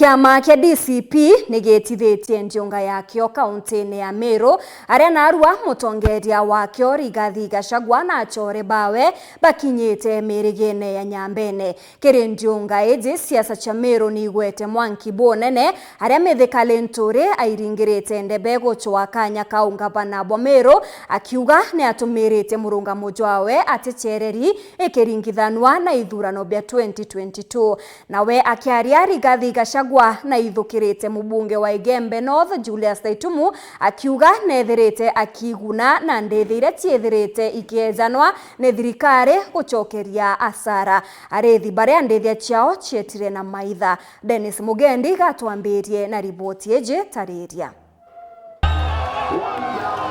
Kĩama kĩa DCP nĩgĩtithĩtie ndiũnga yakĩo kaunti-inĩ ya Meru arĩa narua mũtongoria wakĩo Rigathi Gachagua na Achore Bawe bakinyĩte mĩrĩgĩne ya Nyambene. Kĩrĩ ndiũnga ĩnji siasa cha Meru nĩigwete mwanki bũnene arĩa mĩthĩkalĩ ntũrĩ airingĩrĩte ndebe gũchwa kanya kau ngavana bwa Meru akiuga nĩatũmĩrĩte mũrũngamo jwawe atĩ ĩkĩringithanwa na ithurano bya 2022. Nawe akiaria Rigathi Gachagua na ithukirite mubunge wa Igembe North Julius Taitumu akiuga nethirite akiguna na ndithire tiethirite ikienjanwa ni thirikari gucokeria asara arithi baria ndithia ciao cietire na maitha. Dennis Mugendi gatwambirie na riboti iji tariria.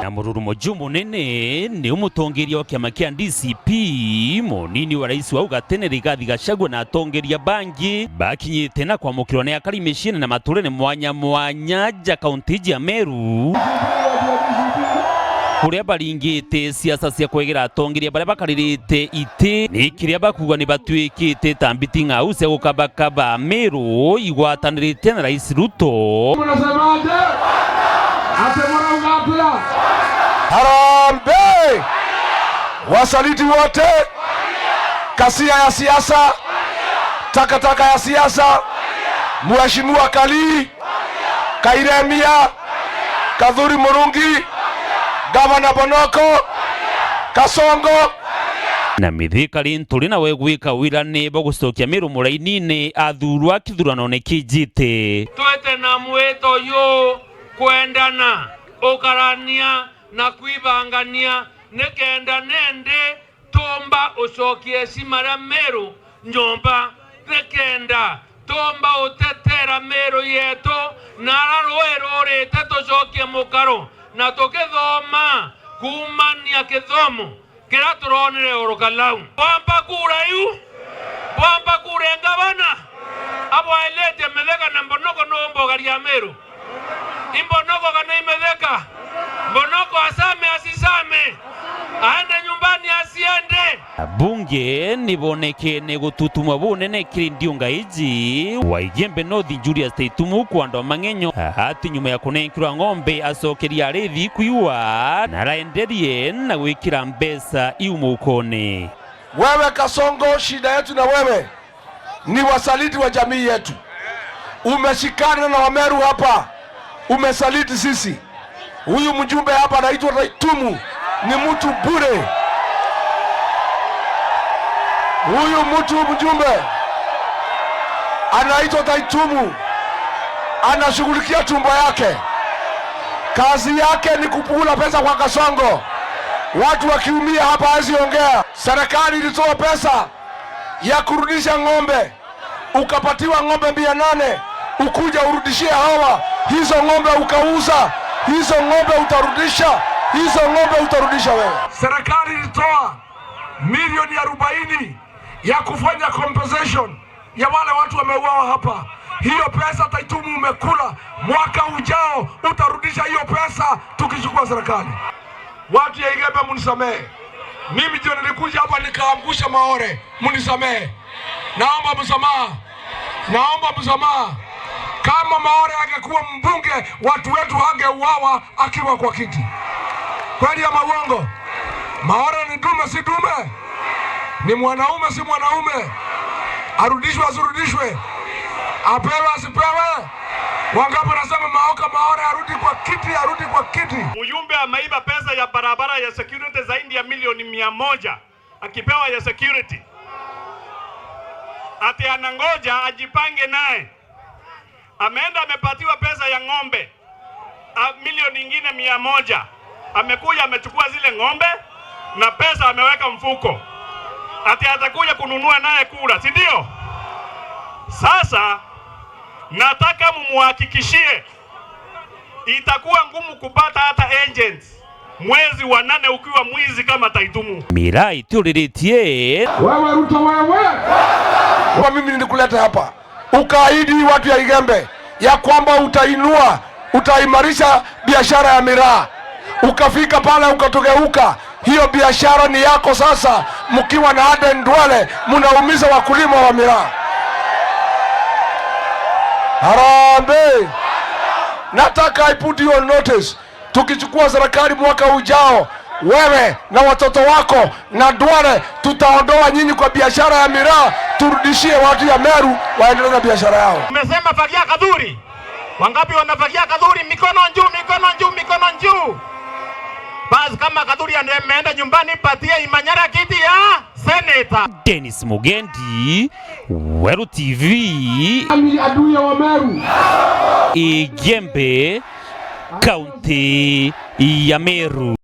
Na mururumo juu munene ni umutongeria wa kiama kia DCP munini wa rais wa ugatene Rigathi Gachagua na atongeria bangi bakinyite na kwamukirwa ni akari miciini na maturene mwanya mwanya ja kaunti ya Meru kuria baringite siasa cia kwegera atongeria baria bakaririte iti ni kiria bakuga ni batuikite ta mbiti ng'au cia gukabakaba Meru igwatanirite na Rais Ruto. Harambee! Wasaliti wote, kasia ya siasa, takataka ya siasa, Mheshimiwa Kali Kairemia, Kathuri Murungi, Gavana Bonoko, Kasongo na mithikari nturi na we gwika wira ni bogucokia Meru muraini-ini athurwa kithurano-ini kijite twete na mwito yu kwendana ukarania na kwibangania nikenda nende tumba ucokie cimara Meru nyumba nikenda tumba utetera Meru yetu na ara rũĩ rũrĩte tucokie mũkaro na tukithoma kumania kithomo kiria turonire Orokalau. Bwamba kura iu bwamba kura ngavana abwailete metheka na mbonoko no mbogaria Meru imbonoko kana imetheka mbonoko asame asisame aende nyumbani asiende. Bunge nibonekene gututumwa bunene kiri ndiunga iji wa Igembe North Julius Taitumu kwandwa mang'enyo hati nyuma ya kunenkirwa ng'ombe acokeria arithi kuiwa na araenderie na gwikira mbesa iumukone. Wewe Kasongo, shida yetu na wewe ni wasaliti wa jamii yetu. Umeshikana na Wameru hapa, umesaliti sisi. Huyu mjumbe hapa anaitwa Taitumu ni mtu bure. Huyu mtu mjumbe anaitwa Taitumu, anashughulikia tumbo yake. Kazi yake ni kupula pesa kwa Kasongo. Watu wakiumia hapa hawezi ongea. Serikali ilitoa pesa ya kurudisha ng'ombe, ukapatiwa ng'ombe 800, ukuja urudishie hawa hizo ng'ombe, ukauza hizo ng'ombe, utarudisha hizo ng'ombe, utarudisha wewe. Serikali ilitoa milioni 40 ya kufanya compensation ya wale watu wameuawa hapa. Hiyo pesa Taitumu umekula, mwaka ujao utarudisha hiyo pesa tukichukua serikali. Watu ya Igembe munisamehe, mimi ndio nilikuja hapa nikaangusha Maore, munisamehe. Naomba msamaha, naomba msamaha. Kama Maore angekuwa mbunge, watu wetu hangeuawa akiwa kwa kiti. Kweli ama uongo? Maore ni dume, si dume? Ni mwanaume, si mwanaume? Arudishwe, asirudishwe? Apewe, asipewe? Wangapi wanasema Maoka Maore arudi kwa kiti, arudi kwa kiti? Mjumbe ameiba pesa ya barabara ya security zaidi ya milioni 100 akipewa ya security, ati anangoja ajipange naye. Ameenda amepatiwa pesa ya ng'ombe milioni ingine 100. Amekuja amechukua zile ng'ombe na pesa ameweka mfuko, ati atakuja kununua naye kura, si ndio? Sasa nataka mumuhakikishie itakuwa ngumu kupata hata agents mwezi wa 8 ukiwa mwizi kama Taitumu. Mirai tiuriritie wewe Ruto, wewe kwa mimi nilikuleta hapa ukaahidi watu ya Igembe ya kwamba utainua, utaimarisha biashara ya miraa. Ukafika pale ukatogeuka, hiyo biashara ni yako sasa. Mkiwa na Aden Duale mnaumiza wakulima wa miraa. Harambee! Nataka I put you on notice. Tukichukua serikali mwaka ujao, wewe na watoto wako na Duale, tutaondoa nyinyi kwa biashara ya miraa, turudishie watu ya Meru waendelee na biashara yao. Umesema fagia Kathuri. Wangapi wanafagia Kathuri? Mikono juu, mikono juu, mikono juu. Basi kama Kathuri ameenda nyumbani, patie Imanyara kiti ya seneta. Dennis Mugendi, Weru TV, Adui ya Wameru. Igembe, kaunti ya Meru.